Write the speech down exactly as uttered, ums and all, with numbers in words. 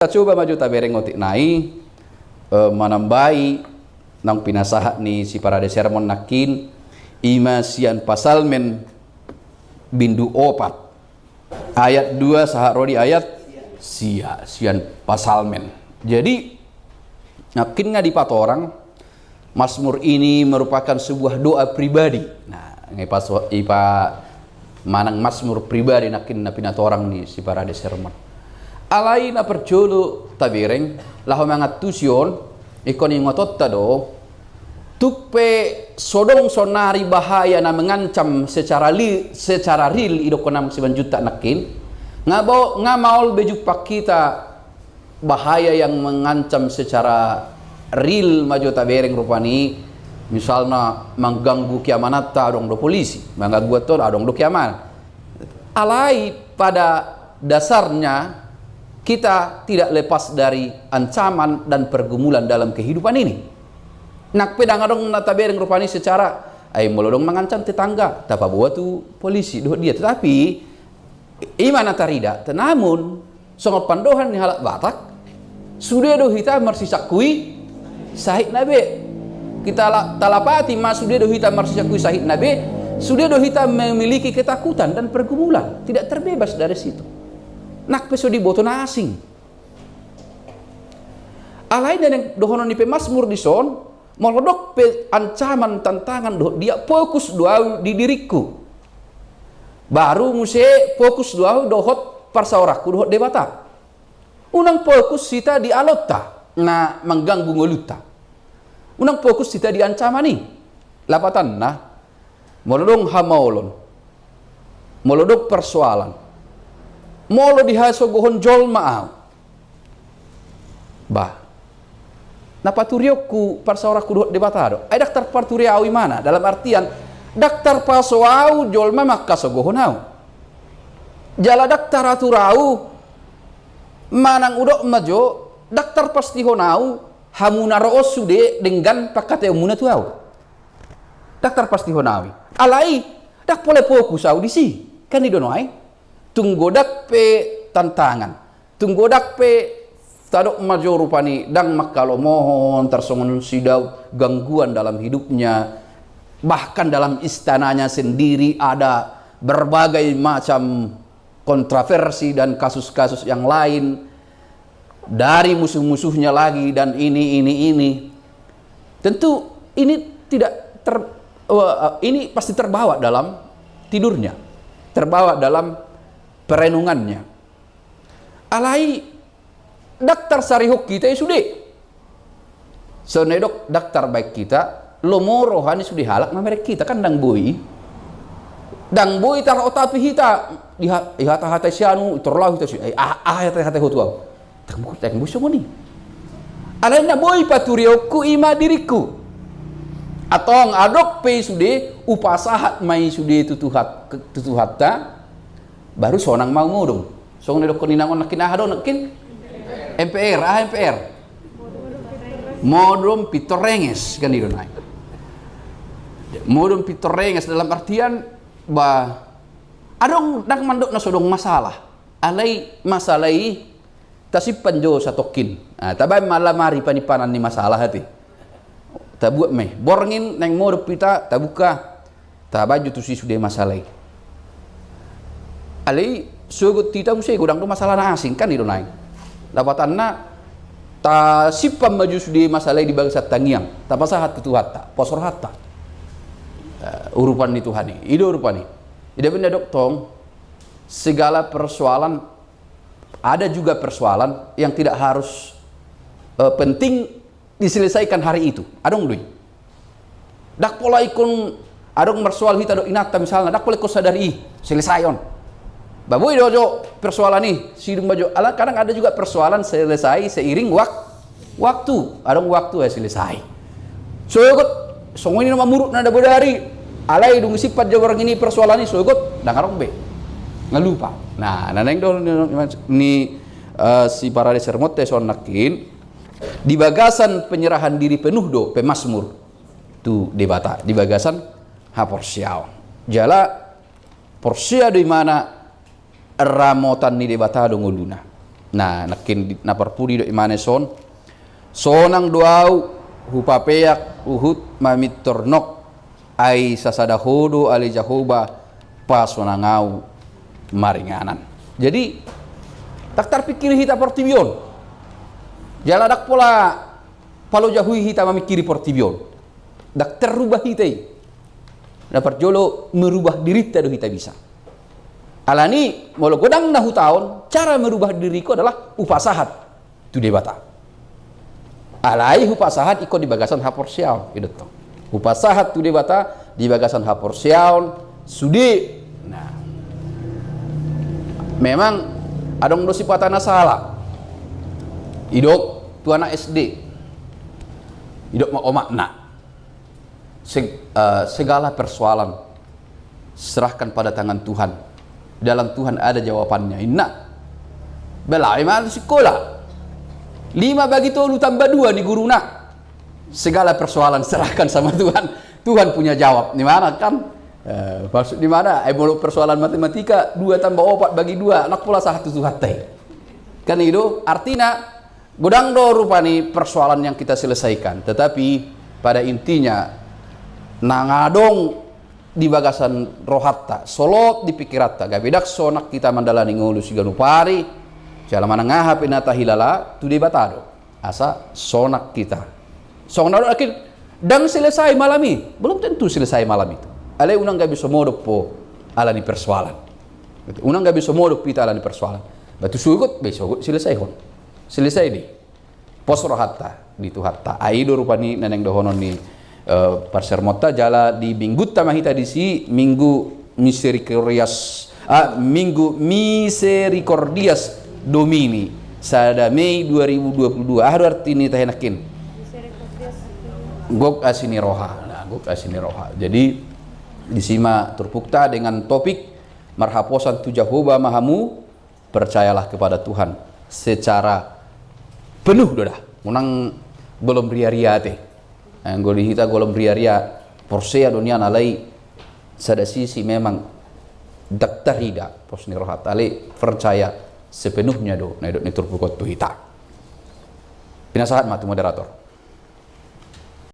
Tacoba ma jo tabereng otik nai, eh, manambai naung pinasahat ni siparade sermon nangkin, i ma sian Psalmen bindu opat, ayat dua sahat ro di ayat sia, sian Psalmen. Jadi, nangkin nga dipatorang, Mazmur ini merupakan sebuah doa pribadi. Nah, nge pas ipa manang Mazmur pribadi nangkin na pinatorang ni siparade sermon. Alai na parjolo tabereng, laho mangantusi on, ingkon ingotonta do, tung pe so adong saonari bahaya na mengancam secara li-, secara real, idokkon amang simanjuntak nangkin, nga bo-, nga maol be jumpang hita bahaya yang mengancam secara real ma jo tabereng rupani, misalna mengganggu keamananta adong do polisi, mengganggu atur adong do keamanan. Alai pada dasarnya kita tidak lepas dari ancaman dan pergumulan dalam kehidupan ini. Nang pe ndang adong na tabereng rupani secara, ai molo adong mengancam tetangga, tapaboa tu polisi dohot dia. Tetapi, i ma na tarida, namun, songon pandohan ni halak Batak, sude do hita marsisangkui sahitna be. Kita la-, talapati ma sude do hita marsisangkui sahitna be, sude do hita memiliki ketakutan dan pergumulan, tidak terbebas dari situ. Nang pe so diboto na asing. Alai na naeng dohonon ni pemazmur dison, molo adong pe ancaman, tantangan dohot dia, fokus do au di diringku. Baru muse fokus do au dohot parsaoranku dohot Debata. Unang fokus hita di alonta na mengganggu ngolunta. Unang fokus hita di ancaman i. Lapatanna, molo adong hamaolon, molo adong persoalan, molo dihasogohon jolma au, bah, na paturionku parsaoranku dohot Debata do. Ai ndang tarpaturi au imana, dalam artian, ndang tarpaso au jolma manghasogohon au. Jala ndang taratur au, manang hudok ma jo, ndang tarpastihon au, hamu na ro on sude denggan pangkataionmuna tu au. Ndang tarpastihon au i. Alai, ndang pola fokus au disi. Kan i do nuaeng. Tung godang pe tantangan. Tung godang pe tadok ma jo rupani ndang manghalomohon, tarsongon si Daud, gangguan dalam hidupnya. Bahkan dalam istananya sendiri ada berbagai macam kontroversi dan kasus-kasus yang lain dari musuh-musuhnya lagi dan ini, ini, ini. Tentu ini tidak ter-, eh, ini pasti terbawa dalam tidurnya, terbawa dalam perenungannya. Alai ndang tarsarihon hita i sude. Songon na didok, ndang tarbaen hita, lomo roha ni sude halak mamereng hita, kan ndang boi. Ndang boi tarotapi hita, diha-, dihata-hatai si anu, tor laho hita si, eh, ah, ah, hata-hatai ho tu au. Ndang bo-, ndang boi songon i. Alai na boi paturionku i ma diringku. Antong adong pe i sude, hupasahat ma i sude tu Tuhan, tu Tuhanta, baru sonang ma au modom. Songon na didokkon inang on nangkin, aha do nangkin? M P R, aha M P R? Modom pintor renges, kan i do nai. Modom pintor renges dalam artian, bah, adong ndang mandok na so adong masalah. Alai masalah i tasimpan jo satongkin. Ah, tabaen ma lamari panimpanan ni masalah ate. Tabuat ma i. Borngin naeng modom hita, tabuka, tabaen jo tusi sude masalah i. Alai sogot hita muse godang do masalah na asing, kan i do nai. Lapatanna, tasimpan ma jo sude masalah i di bagasan tangiang, tapasahat tu Tuhanta, pos rohanta. Eh, urupan ni Tuhan i, i do rupani. Ida pe na didok tong, segala persoalan, ada juga persoalan yang tidak harus, eh, penting diselesaikan hari itu. Adong do i. Ndang pola ingkon, adong marsoal hita dohot inanta misalna, ndang pola ingkon sadari i selesaihon. Ba boi do jo persoalan i, sidung ma jo. Ala kadang ada juga persoalan selesai seiring wak-, waktu. Adong waktu, eh, selesai. Sogot, songon i nama muruk na da bodari. Alai dung disimpan jo borngin i persoalan i, sogot, ndang adong be. Nga lupa. Nah, na naeng do ni, ni, eh, siparade sermonta i songon nangkin. Di bagasan penyerahan diri penuh do pemazmur tu Debata, di bagasan haporseaon. Jala porsea do imana ramotan ni Debata do ngoluna. Nah, nangkin di, na parpudi do imana son. Sonang do au hupapeak huhut mamintor nok, ai sasada Ho do ale Jahowa pasonang au maringanan. Jadi, ndang tarpingkiri hita portibi on. Jala ndang pola palojahui hita mamingkiri portibi on. Ndang tarrubah hita i. Na parjolo merubah dirinta do hita bisa. Alani molo godang na hutaon, cara merubah diriku adalah hupasahat tu Debata. Alai hupasahat ingkon di bagasan haporseaon, i do tong. Hupasahat tu Debata di bagasan haporseaon, sude. Nah. Memang adong do sipata na sala. Didok tu anak S D. Didok ma omakna. Seg-, eh, segala persoalan serahkan pada tangan Tuhan. Dalam Tuhan ada jawabannya. Inna. Belae ma tu sikola. Lima bagi tolu tambah dua ni guruna. Segala persoalan serahkan sama Tuhan. Tuhan punya jawab. Di mana kan? Eh, maksud di mana? Eh, molo persoalan matematika, dua tambah opat bagi dua, ndang pola sahat tu Tuhanta i. Kan i do, artina, godang do rupani persoalan yang kita selesaikan. Tetapi, pada intinya, nang adong di bagasan rohanta, solot di pikiranta, gabe ndang sonang hita mandalani ngolu siganup ari, jala manang aha pe na tahilala, tu Debata do. Asa sonang hita. Songon na do akhir, ndang selesai malam i. Belum tentu selesai malam itu. Alai unang gabe so modom ho alani persoalan. Unang gabe so modom hita alani persoalan. Ba tu sogot, ba sogot selesaihon. Selesai dei. Pos rohanta di Tuhanta. Ai do rupani na naeng dohonon ni, eh, parsermonta jala di minggunta ma hita disi, Minggu Misericordias, ah, Minggu Misericordias Domini, sada Mei dua ribu dua puluh dua. Aha do arti ni tahe nangkin? Gok asi ni roha. Nah, gok asi ni roha. Jadi, disi ma turpukta dengan topik marhaposan tu Jahowa ma hamu, percayalah kepada Tuhan secara penuh do da. Unang golom ria-ria ate. Anggo di hita golom ria-ria, porsea do nian alai sada sisi memang ndang tarida pos ni rohanta, alai percaya sepenuhnya do na didok ni turpuk on tu hita. Pinasahat ma tu moderator.